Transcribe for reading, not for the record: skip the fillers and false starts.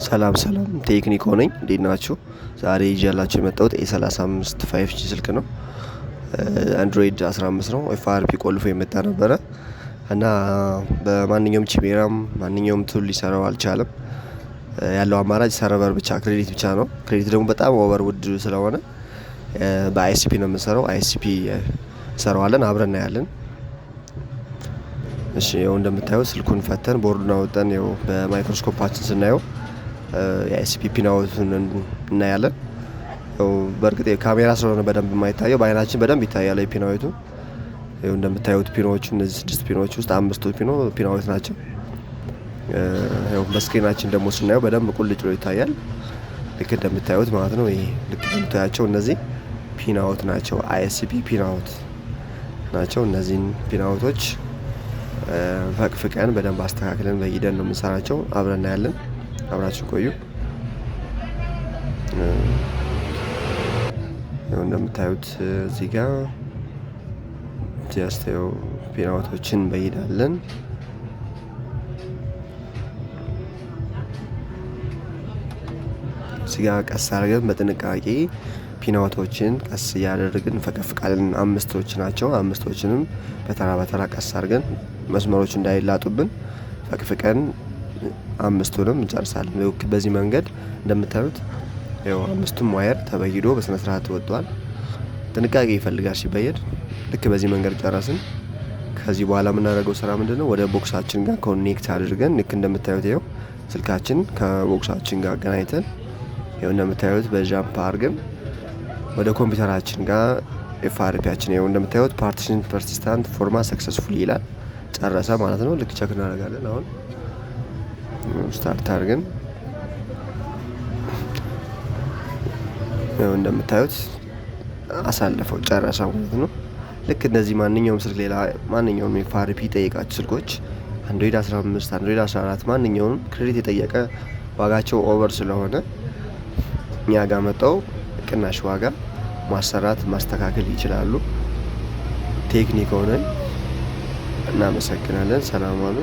ሰላም ሰላም፣ ቴክኒክ ሆነኝ፣ እንዴት ናችሁ? ዛሬ ይዤላችሁ የመጣሁት A35 5G ስልክ ነው። Android 15 ነው። FRP ቆልፎ የመጣ ነበረ እና በማንኛውም Chimera ም ማንኛውም tool ሊሰራው አልቻለም። ያለው አማራጭ server ብቻ credit ብቻ ነው። Credit ደግሞ በጣም over ውድ ስለሆነ በ ISP ነው የምንሰራው። ISP እንሰራዋለን፣ አብረን እናያለን። እሺ፣ ያው እንደምታዩት ስልኩን ፈተን ቦርዱን አወጣን። ያው በማይክሮስኮፓችን ስናየው የ ISP pinout ኡን እናያለን። ያው በእርግጥ ካሜራ ስለሆነ በደንብ የማይታየው በአይናችን በደንብ ይታያል የ pinout ኡ። ያው እንደምታዩት pin ኦቹ እነዚህ ስድስት pin ኦች ውስጥ አምስቱ pinout ናቸው። ያው በ screen ኣችን ደግሞ ስናየው በደንብ ቁልጭ ብሎ ይታያል። ልክ እንደምታዩት ማለት ነው። ይሄ ልክ እንደምታያቸው እነዚህ pinout ናቸው። ISP pinout ናቸው። እነዚህን pinout ኦች ፈቅፍቀን በደንብ አስተካክለን በይደን ነው የምንሰራቸው። አብረን እናያለን። አብራችሁ ቆዩ። ያው እንደምታዩት እዚህ ጋር just ያው pinout ኦችን እንበይዳለን። እዚህ ጋር ቀስ አድርገን በጥንቃቄ pinout ኦችን ቀስ እያደረግን እንፈቀፍቃለን። አምስቶች ናቸው። አምስቶችንም በተራ በተራ ቀስ አድርገን መስመሮች እንዳይላጡብን ፈቅፍቀን አምስቱንም እንጨርሳለን። በዚህ መንገድ እንደምታዩት ያው አምስቱም wire ተበይዶ በስነ ስርዓት ወጥቷል። ጥንቃቄ ይፈልጋል ሲበየድ። ልክ በዚህ መንገድ ጨረስን። ከዚህ በኋላ የምናደርገው ስራ ምንድነው? ወደ box ኣችን ጋር connect አድርገን ልክ እንደምታዩት ይኸው ስልካችን ከ box ኣችን ጋር አገናኝተን ይኸው እንደምታዩት በ jump አድርገን ወደ ኮምፒውተራችን ጋር FRP ያችን ይኸው እንደምታዩት partition persistent format successful ይላል። ጨረሰ ማለት ነው። ልክ check እናደርጋለን። አሁን start አድርገን ይኸው እንደምታዩት አሳለፈው፣ ጨረሰ ማለት ነው። ልክ እንደዚህ ማንኛውም ስልክ ሌላ ማንኛውም FRP ጠይቃችሁ ስልኮች Android 15፣ Android 14 ማንኛውም credit የጠየቀ ዋጋቸው over ስለሆነ እኛ ጋር መጥተው ቅናሽ ዋጋ ማሰራት ማስተካከል ይችላሉ። ቴክኒክ ሆነን እናመሰግናለን። ሰላም ዋሉ።